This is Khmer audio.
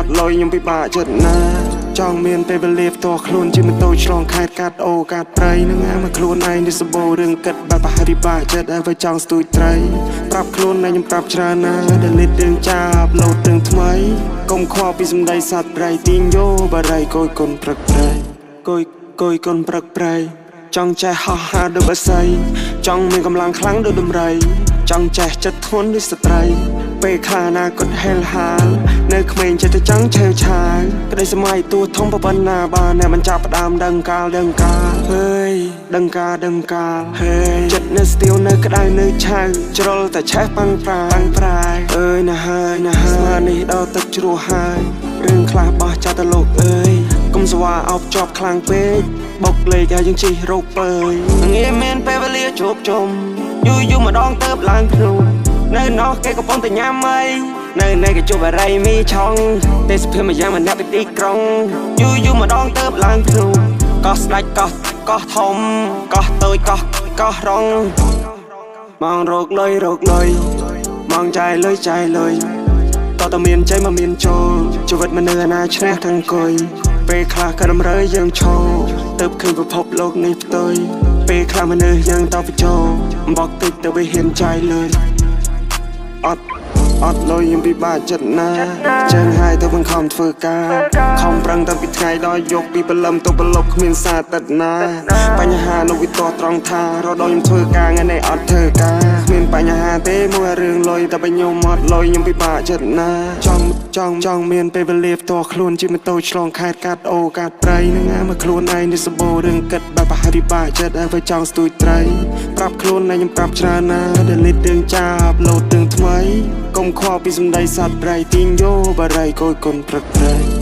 អត់លុយខ្ញុំពិបាកចិត្តណាស់ចង់មានពេលវេលាផ្ទាល់ខ្លួនជិះម៉ូតូឆ្លងខេត្តកាត់អូកាត់ព្រៃនឹងអាមកខ្លួនឯងនេះសម្បូររឿងគិតបែបប្រហែលពិបាកចិត្តហើយបើចង់ស្ទូចត្រីប្រាប់ខ្លួនឯងខ្ញុំប្រាប់ច្រើនណាស់ delete រឿងចាប់លោតរឿងថ្មីកុំខ្វល់ពីសម្ដីសត្វព្រៃទាញយោបារីកុយកុនព្រឹកព្រៃកុយកុយកុនព្រឹកព្រៃចង់ចេះហោះហើរដូចបក្សីចង់មានកម្លាំងខ្លាំងដូចដំរីចង់ចេះចិត្តធ្ងន់ដូចស្ត្រីពេលខ្លះអនាគតហេលហាលនៅក្មេងចិត្តតែចង់ឆេវឆាវក្តីសម័យតួធំប៉ុណ្ណាបើអ្នកមិនចាប់ផ្ដើមដឹងកាលដឹងកាលហេយដឹងកាលដឹងកាលហេយចិត្តនៅស្ទៀវនៅក្តៅនៅឆៅជ្រុលតែឆេះប៉ាំងប្រាប៉ាំងប្រាយអើយណាហើយណាហើយស្មាននេះដល់ទឹកជ្រោះហើយរឿងខ្លះបោះចោលទៅលោកអើយកុំស្វាអោបជាប់ខ្លាំងពេកបុកលេខឲ្យយើងជិះរោគពើយងាយមានពេលវេលាជួបជុំយូរយូរម្ដងទៅឡើងភ្នំនៅនោះគេកំពុងតែញ៉ាំអីនៅនៅគេជួបអរិយមីឆុងទេសភាពមួយយ៉ាងម្នាក់ពីទីក្រុងយូរយូរម្ដងទៅឡើងភ្នំកោះស្ដាច់កោះកោះធំកោះតូចកោះកោះរងម៉ងរោគលុយរោគលុយម៉ងចាយលុយចាយលុយតតមានជ័យមកមានចូលជីវិតមនុស្សអាណាឈ្នះទាំងគុយពេលខ្លះក៏តម្រូវយើងឈរទៅឃើញពិភពលោកនេះផ្ទុយពេលខ្លះមនុស្សយើងតបចូលបកតិចទៅវាហ៊ានចាយលុយអត់អត់លុយខ្ញុំពិបាកចិត្តណាស់ចឹងហើយទៅបង្ខំធ្វើការខំប្រឹងតាំងពីថ្ងៃដល់យប់ពីព្រលឹមទៅប្រឡប់គ្មានសារទឹកណាបញ្ហានោះវាតោះត្រង់ថារដល់ខ្ញុំធ្វើការថ្ងៃនេះអត់ធ្វើការគ្មានបញ្ហាទេមួយរឿងលុយតែបើខ្ញុំអត់លុយខ្ញុំពិបាកចិត្តណាស់ចង់ចង់ចង់មានពេលវេលាផ្ទាល់ខ្លួនជិះម៉ូតូឆ្លងខេត្តកាត់អូកាត់ព្រៃនឹងអាមកខ្លួនឯងនេះសម្បូររឿងគិតបែបប្រហែលពិបាកចិត្តហើយបើចង់ស្ទូចត្រីប្រាប់ខ្លួនឯងខ្ញុំប្រាប់ច្រើនណាស់ delete រឿងចាប់លោតរឿងថ្មីកុំខ្វល់ពីសម្ដីសត្វព្រៃទាញយោបារីកុយកុនព្រឹកព្រៃ។